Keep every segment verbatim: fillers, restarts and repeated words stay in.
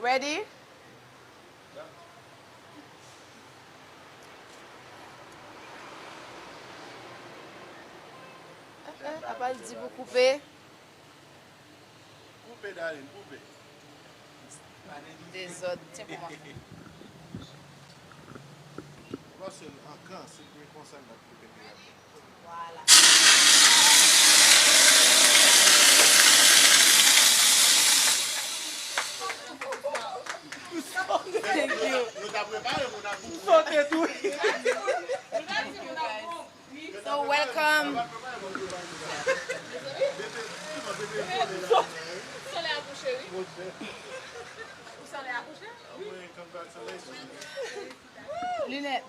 Ready? Eh, eh, apa l di pou koupe? Koupe, darling, koupe. Dezòd, tyen pou mwen. Ou pa sèl ankan, se konsa n ap koupe. Vwala. Thank you. Nou ta prepare pou n ap koupe. M sote tou. Thank you, guys. So, welcome. Solèy a kouche, wi. Solèy a kouche? Linèt.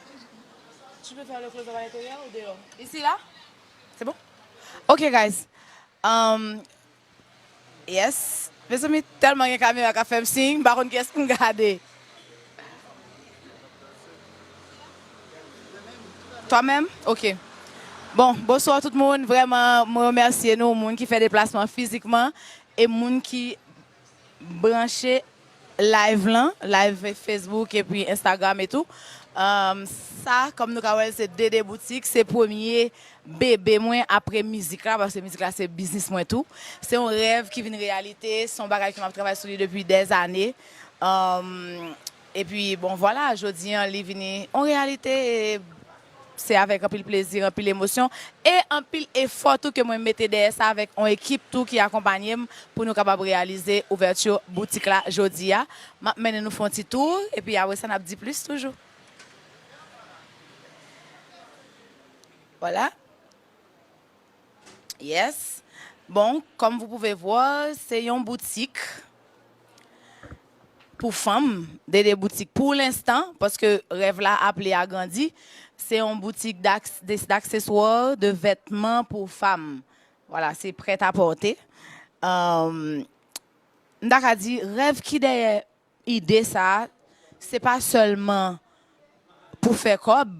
Tu peux faire le close-up à l'intérieur ou dehors? Ici, là? C'est bon? Ok, guys. Um, Yes. Mezanmi, tèlman gen kamera k ap fè m siy, m pa konn kiyès pou m gade. Twa menm? Ok. Bon, bonswa tout moun. Vrèman, mwen remèsye nou, moun ki fè deplasman fizikman e moun ki branche live lan, live Facebook epi Instagram e tou. Um, sa, kòm nou ka wè l, se Dede Boutique, se premye bebe mwen apre mizik la, paske mizik la se biznis mwen tou. Se yon rèv ki vin reyalite, se yon bagay ke m ap travay sou li depi dèzane. Um, epi, bon, vwala, jodi an, li vini yon reyalite, e se avèk anpil plezi, anpil emosyon, e anpil efò tou ke mwen mete dèyè sa avèk yon ekip tou ki akonpanye m pou nou kapab reyalize ouvèti boutik la jodi a. M ap mennen nou fè yon ti tou, epi apre sa, n ap di plis toujou. Vwala. Yes. Bon, comme vous pouvez voir, se yon boutik pou fanm, Dede Boutique pou lenstan, paske rèv la aple agrandi. Se yon boutik d'aks-, de, d'accessoires, de vêtements pou fanm. Vwala, se prêt-à-porter. Um, m ta ka di, rèv ki dèyè ide sa a, se pa sèlman pou fè kòb.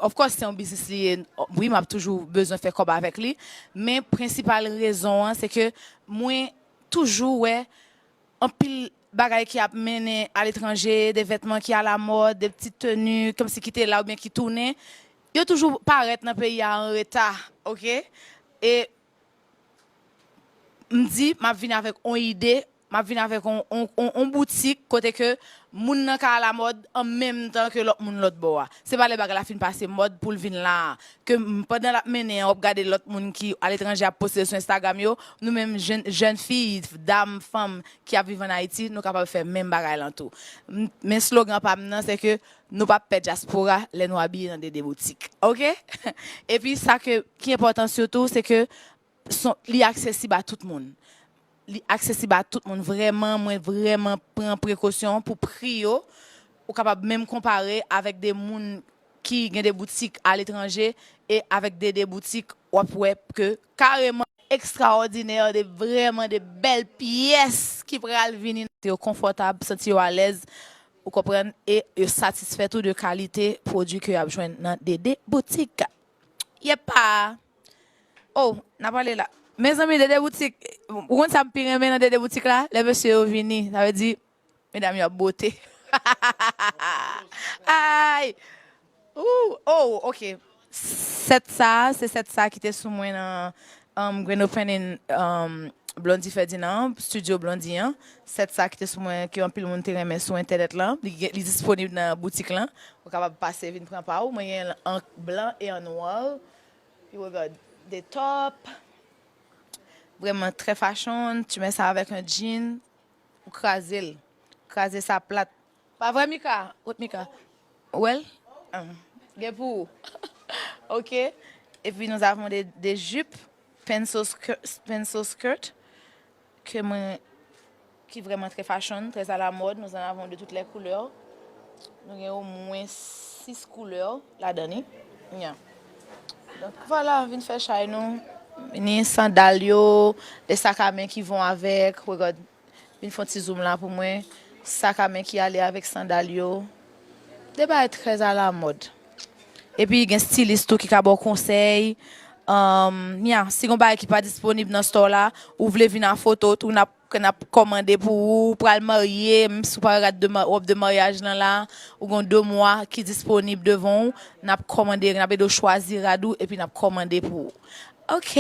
Of course, se yon biznis li ye. Wi, m ap toujou bezwen fè kòb avèk li. Men prensipal rezon an, se ke mwen toujou wè anpil bagay ki ap mennen aletranje, de vètman ki alamòd, de ti teni, kòmsi ki te la oubyen ki tounen. Yo toujou parèt nan peyi a an reta, oke? E m di, m ap vin avèk yon ide, m ap vin avèk yon, yon, yon, yon boutik kote ke moun nan ka alamòd an menm tan ke lòt moun lòt bò a. Se pa lè bagay la fin pase mòd pou l vin la a. Ke m, pandan l ap mennen an, w ap gade lòt moun ki aletranje ap poste sou Instagram yo, nou menm jèn, jèn fi, dam, fanm ki ap viv ann Ayiti, nou kapab fè menm bagay lan tou. M, men slogan pa m nan, se ke nou p ap pè dyaspora lè nou abiye nan Dede Boutique. Oke? Epi sa ke, ki enpòtan sitou, se ke son, li aksesib a tout moun. Li aksesib a tout moun. Vrèman, mwen vrèman pran prekosyon pou pri yo. Ou kapab menm konpare avèk de moun ki gen de boutik aletranje e avèk de, de boutik, w ap wè ke kareman ekstraòdinè, de vrèman de bèl pyès ki pral vini. Yo konfòtab, santi yo alèz, ou konprann, e yo satisfè tou de kalite pwodui ke y ap jwenn nan Dede Boutique. Yepa! Oh, n ap ale la. Mezanmi, Dede Boutique, ou konn sa m pi renmen nan Dede Boutique la? Lè mesye yo vini, sa vle di, medam yo ap bote. Ay! Ooh, oh, ok. Sèt sa, se sèt sa ki te sou mwen nan, um, grand opening, um, Blondy Ferdinand, studio Blondy an. Sèt sa ki te sou mwen, ke anpil moun te renmen sou entènèt lan. Li gen, li disponib nan boutik lan. Ou kapab pase vin pran pa ou. Mwen gen l an blan e an nwa. Pi regard, de top. Vrèman trè fashion. Tu mets ça avec un jean. Ou kraze l. Kraze sa plat. Pa vre, Mika? Kot Mika? Ou wè l? Ah, gen pou ou. Ok. Et puis, nous avons des, des jupes pencil skirt, pencil skirt ke mwen, ki vrèman trè fashion, trè alamòd. Nous en avons de toutes les couleurs. Nou gen omwen sis koulè ladan li. Yeah. Donk, vwala, vin fè chay nou. Ni sandal yo, de sak a men ki von avèk. Regard, vin fè yon ti zoom la pou mwen. Sak a men ki ale avèk sandal yo. De bagay trè alamòd. Epi, gen stilis tou ki ka ba w konsèy. Um, yeah, si gon bagay ki pa disponib nan store la, ou vle vin a foto, tou n ap, n ap kòmande pou ou, ou pral marye, menm si ou pa rad de ma- wòb de maryaj lan la, ou gon de mwa ki disponib devan ou, n ap kòmande, n ap ede w chwazi rad ou, epi n ap kòmande pou ou. Ok,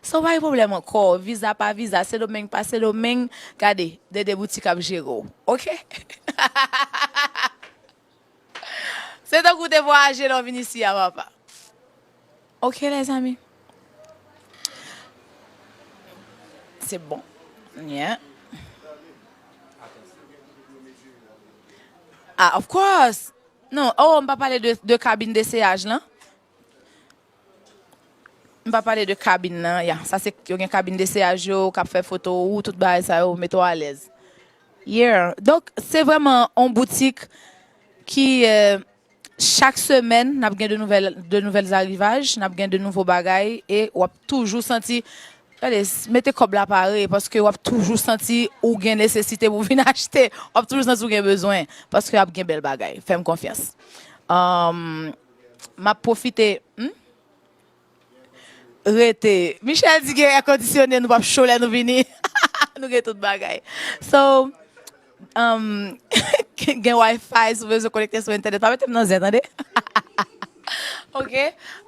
so pa gen pwoblèm ankò, viza pa viza, Sendomeng pa Sendomeng, gade, de de boutik ap jere w, ok? Se tankou w te vwayaje lè w vin isi a, papa. Ok, les amis. Se bon. Yeah. Ah, of course. Non, oh, m pa pale de, de kabin deseyaj lan. M pa pale de kabin nan, ya. Sa se, yo gen kabin deseyaj yo, k ap fè foto ou, tout bagay sa yo, mete w alèz. Yeah. Donk, se vrèman yon boutik ki, euh, chak semèn, n ap gen de nouvèl, de nouvèl arivaj, n ap gen de nouvo bagay, e w ap toujou santi, gade, s- mete kòb la pare, paske w ap toujou santi ou gen nesesite pou vin achte, w ap toujou santi ou gen bezwen, paske ap gen bèl bagay, fè m konfyans. Um, m ap pwofite, hmm? Rete. Michel di gen èkondisyone, nou p ap cho lè nou vini. Nou gen tout bagay. So, um, gen Wi-Fi, si w bezwen konekte sou entènèt, pa mete m nan zen, tande? Ok?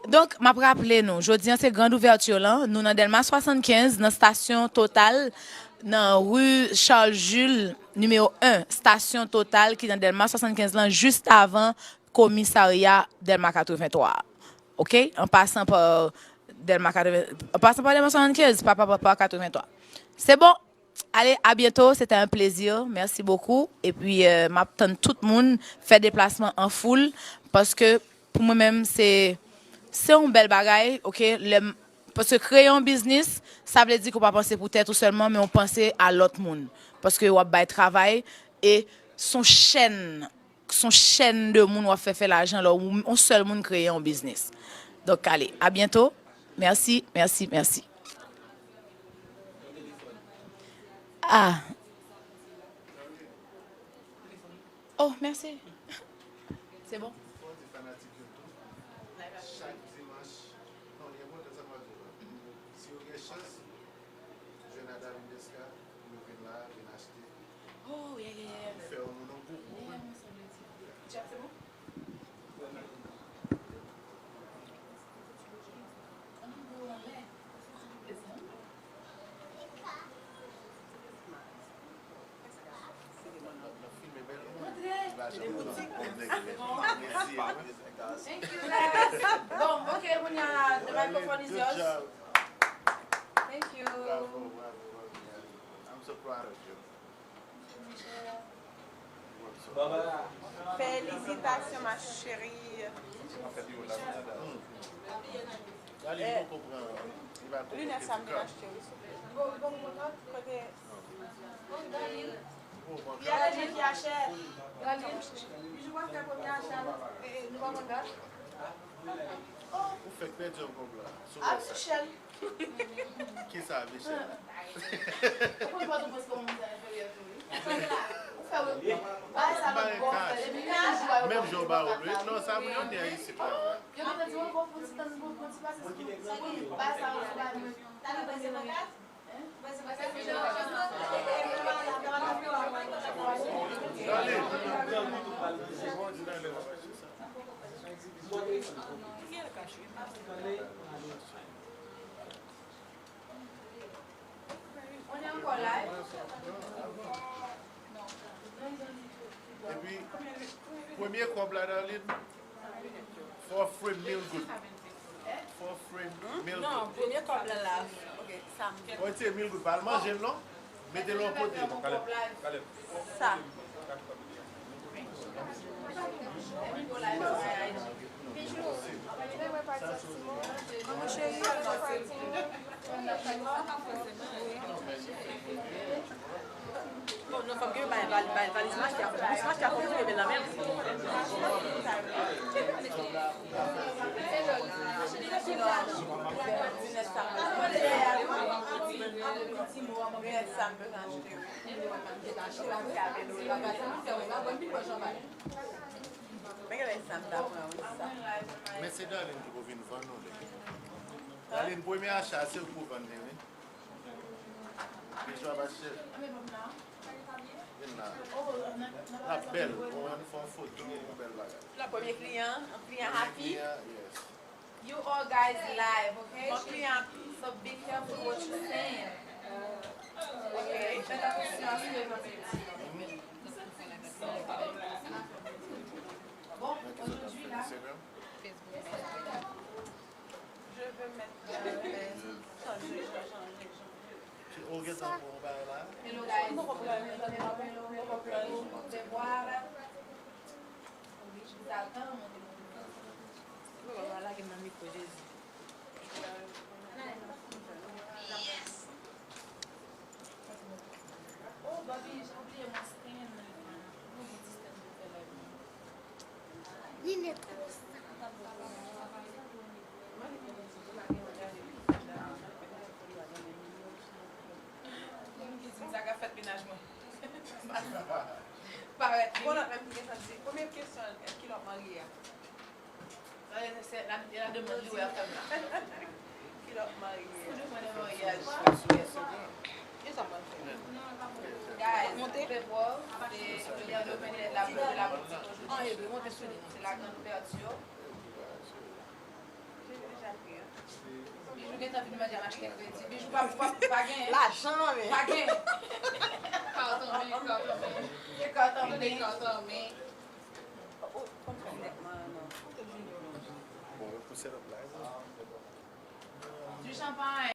Donk, m ap raple nou, jodi a se grand ouvèti lan, nou nan Dèlma swasannkenz, nan stasyon Total, nan ri Charles Jules, nimewo en, stasyon Total ki nan Dèlma swasannkenz lan, jis avan komisarya Dèlma katrevenntwa a. Ok? An pasan pa Dèlma katreven, an pasan pa Dèlma swasannkenz, pa, pa, pa, pa katrevenntwa. Se bon. Ale, à bientôt, c'était un plaisir. Merci beaucoup. Epi, euh, m ap tann tout moun fè deplasman an foul, paske pou mwen menm, se, se yon bèl bagay, ok? Lè m, paske kreye yon biznis, sa vle di ke w pa panse pou tèt ou sèlman, men w panse a lòt moun. Paske w ap bay travay, e se yon chèn, se yon chèn de moun w ap fè fè lajan lè w, yon sèl moun kreye yon biznis. Donk, ale, à bientôt. Mèsi, mèsi, mèsi. Ah. Oh, mèsi. Se bon. Fò di fanatik yo tou, chak dimanch, non, li enpòtan sa m ap di w la. Si yo gen chans, jwenn a Darline Desca, pou yo vin la, vin achte. Oh, yeah, yeah, yeah. Fè yon moun an gwo kou, wi. Jack, se bon? Thank you, guys. Bon, ok, kounye a, the microphone is yours. Thank you. Bravo, bravo, bravo. I'm so proud of you. Felisitasyon, ma chérie. Eh, linèt sa m vin achte, wi, souple. Kote? Li ale men ki achè. Ou fèk pèdi yon kòb la. Sou wè sa. Kisa, Michel? Ou konn Pòtoprens kòman moun sa enferyè tou, wi. Ou fè wè, bagay sa lòt bò, fè depi menm jou ba ou, wi. Non, sa moun yo nè isit la. Yo gentan di, "Wi, bon, bon, ti tann, bon, bon, ti pase sou, sou bagay sa, yo sou bagay mwen." Epi, premye kòb la, Darline, fò frame mil goud. Fò frame mil goud. Non, premye kòb la la. Ok, sa m gen. Fò retire mil goud, pa al manje l non. Mete l yon kote. Sa. Manman cheri. Bon, non, fòk gen bay, bay, bay valiz mache a, valiz mache a fòk gen nan men. Sa m bezwen achte. Men se Darline ki pou vin vann nou li. Aline, premye acha se ou k pou vann li, wi. Bijou ap achte. Vin la. L ap bèl. Ou wè, fè yon foto, yon bèl bagay. Premye kliyan, kliyan happy. Kliyan, yes. You all guys live, okay? Bon, kliyan happy. So be careful what you saying. Okay, faites attention à ce que vous dites. Bon, aujourd'hui là, je veux mettre, euh, les... Ou gentan pran yon bagay la? Hello guys. Hello, hello, hello, hello. Bonjour. Wi, m t ap tann ou. Papa lage m nan mikwo, Jezi. Oh, Bobby, j'ai oublié mon stand. Mwen gen ti stand pou fè live mwen. Li nèt twò sa. Moun ki di m sa ka fèt mennaj mwen. Parèt li. Bon, lòt menm ki gen sa di, premye kesyon, kilè w ap marye a? Sa se la, la demann li wè ap fè m la. Kilè w ap marye a? Toujou pran de maryaj. Ki sa m pral fè? Guys, monte. Fè pwòv, se Leandro Mendez la, la boutique aujourd'hui. Se la grande ouverture. Bijou gentan vin manje m achte kredi. Bijou pa, pa, pa gen. Lajan, men. Pa gen. Karton men, karton men. Se karton men. Karton men. Oh, oh, konn sa nèt mwen, non. Bon, yo pou set up live. Du champagne.